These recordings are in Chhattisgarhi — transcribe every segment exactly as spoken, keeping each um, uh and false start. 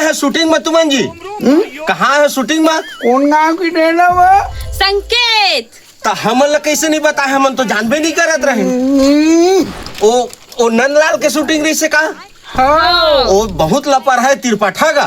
है शूटिंग में तुमन जी? कहाँ है शूटिंग में? कोन गांव के डेला वो? संकेत। त हमन ला कैसे नहीं बताए? हमन तो जानबे नहीं करत रहे। ओ, ओ नंदलाल के शूटिंग रहिसे का? हाँ। ओ बहुत लपर है तिरपठा का।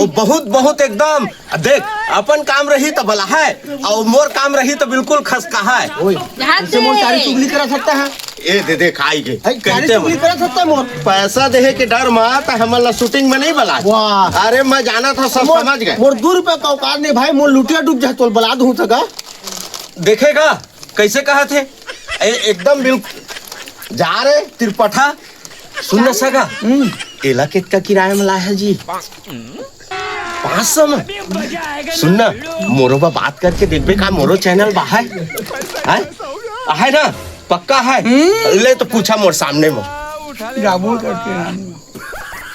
ओ बहुत, बहुत एकदम। देख, अपन काम रही त बला है, और मोर काम रही त बिल्कुल खसका है। ओए, यहाँ ऐसे मोर से। सारी चुगली करा सकता है। ए दे दे, खाई के। भाई, सारी कहते चुगली हैं। करा सकता है मोर। पैसा देहे के डर मा त हमन ला शूटिंग में नहीं बला। वाह। अरे, मैं जाना था, सब मोर, समझ गए। मोर दू रुपया का औकात नहीं भाई, मोर लुटिया डूब जाए तो बला दूं सगा। देखेगा, कैसे कहा थे? ए, एकदम बिल्कुल। जा रे, तिरपठा। सुन ना सगा, हम्म। एला कितका किराया में लाया है जी? पाँच सौ में? सुन ना, मोरो बा बात करके देखबे का मोरो चैनल बा है? है? आहे ना? पक्का है? हम्म। ले तो पूछा मोर सामने में। जाबो करके आने।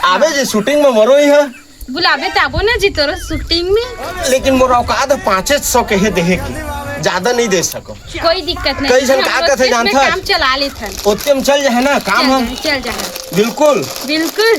आबे जी, शूटिंग में मोरो ही है। बुलाबे त आबो ना जी तोरो शूटिंग में। लेकिन मोर औकात है पाँचे सौ के ही देहे की, ज्यादा नहीं दे सको। कोई दिक्कत नहीं। कई झन हम का ओतने कथे में जानथस? काम चला लेथन। ओतने में चल जाए ना काम चल हम। जाए, चल जाए। बिल्कुल। बिल्कुल।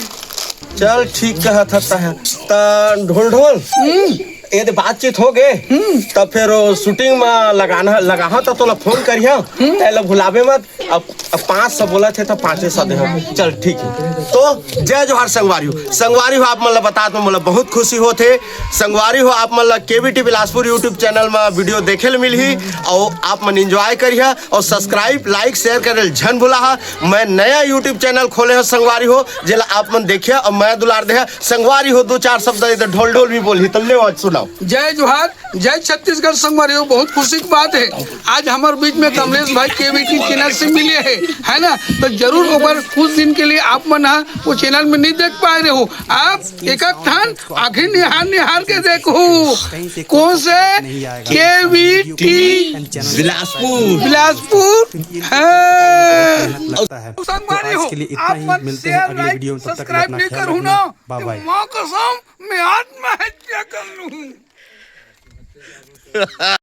चल ठीक कहत हस तहन। त ढोल ढोल। हम्म। ये दे बातचीत हो गए। हम्म। तब फिर वो शूटिंग में लगाना, लगाहा त तोला फोन करिहा। हम्म। तैला भुलाबे मत। अब, अब पाँच सौ बोला थे तो पाँचे सौ दे हम। चल ठीक है। तो जय जोहार संगवारी हो। संगवारी हो, आप मन ला बतात में मोला बहुत खुशी होत हे। संगवारी हो, आप मन ला केवीटी बिलासपुर YouTube चैनल में वीडियो देखे ल मिलही और आप मन एंजॉय करिहा और सब्सक्राइब, लाइक, शेयर करे ल झन भुलाहा। मैं नया YouTube चैनल खोले हो संगवारी हो, जेला आप मन देखिया और मैं दुलार देहा। संगवारी हो, दो चार शब्द इधर ढोल ढोल भी बोलही, तब ले आज सुनाओ। जय जोहार, जय छत्तीसगढ़ संगवारी हो, बहुत खुशी की बात है, आज हमारे बीच में कमलेश भाई केवीटी चैनल से मिले हैं, है ना? तो जरूर ओकर कुछ दिन के लिए आप मन हा वो चैनल में नहीं देख पाए रहे हो, आप एक एक ठन आंखें निहार निहार के देखो। कौन से? केवीटी बिलासपुर। बिलासपुर। हाँ। तो संगवारी हो, आज के लिए इतना ही। मिलते हैं अगले वीडियो में, तब तक के लिए अपना ख्याल रखना। बाय बाय। माँ कसम, मैं आत्महत्या कर लूं।